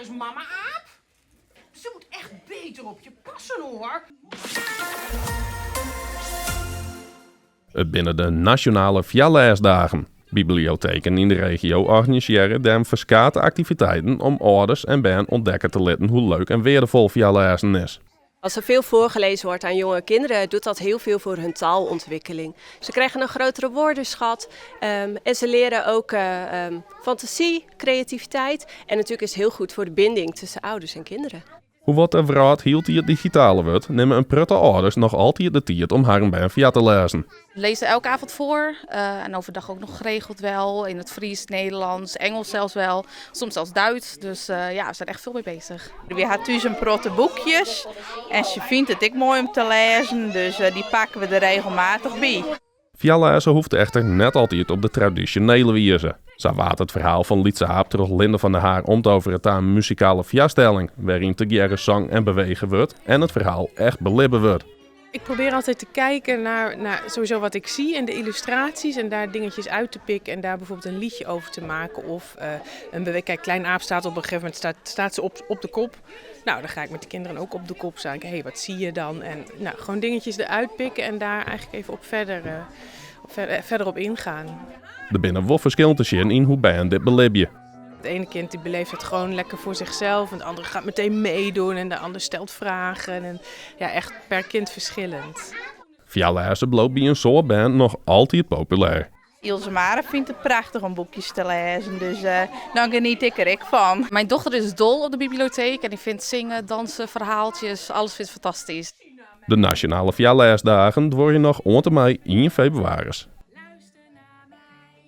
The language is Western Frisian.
eens, mama aap. Ze moet echt beter op je passen hoor. It binne de Nasjonale Foarlêsdagen. Biblioteken yn de regio organisearje dêrom ferskate aktiviteiten om âlders en bern ûntdekke te litten hoe leuk en weardefol foarlêzen is. Als er veel voorgelezen wordt aan jonge kinderen, doet dat heel veel voor hun taalontwikkeling. Ze krijgen een grotere woordenschat en ze leren ook fantasie, creativiteit en natuurlijk is het heel goed voor de binding tussen ouders en kinderen. Hoewol't de wrâld hieltyd digitaler wurdt, nimme in protte âlders noch altyd de tiid om harren bern foar te lêzen. We lezen elke avond voor en overdag ook nog geregeld wel. In het Fries, Nederlands, Engels zelfs wel. Soms zelfs Duits. Dus ja, we zijn echt veel mee bezig. Wy ha thús in protte boekjes en se fynt it ek moai om te lêzen, dus dy pakke we der regelmatich by. Foarlêze hoecht echter net altyd op de tradisjonele wize. Sa waard it ferhaal fan Lytse Aap troch Linde van der Haar omtovere ta in muzikale foarstelling, wêryn't tegearre song en bewege wurdt en it ferhaal echt belibbe wurdt. Ik probeer altijd te kijken naar sowieso wat ik zie en de illustraties en daar dingetjes uit te pikken en daar bijvoorbeeld een liedje over te maken of een bewe-, kijk, Klein Aap staat op een gegeven moment staat ze op de kop. Nou, dan ga ik met de kinderen ook op de kop staan. Hé, hey, wat zie je dan? En gewoon dingetjes eruit pikken en daar eigenlijk even op verder op ingaan. Der binne wol ferskillen te sjen yn hoe bern dit belibje. Het ene kind die beleeft het gewoon lekker voor zichzelf en het andere gaat meteen meedoen en de ander stelt vragen. En ja, echt per kind verschillend. Foarlêze bliuwt by in soad bern noch altyd populêr. Ilse Mare fynt it prachtich om boekjes te lêzen, dus dan geniet ik der ek fan. Mijn dochter is dol op de bibliotheek en die vindt zingen, dansen, verhaaltjes, alles vindt fantastisch. De Nasjonale Foarlêsdagen duorje noch oant en mei ien febrewaris.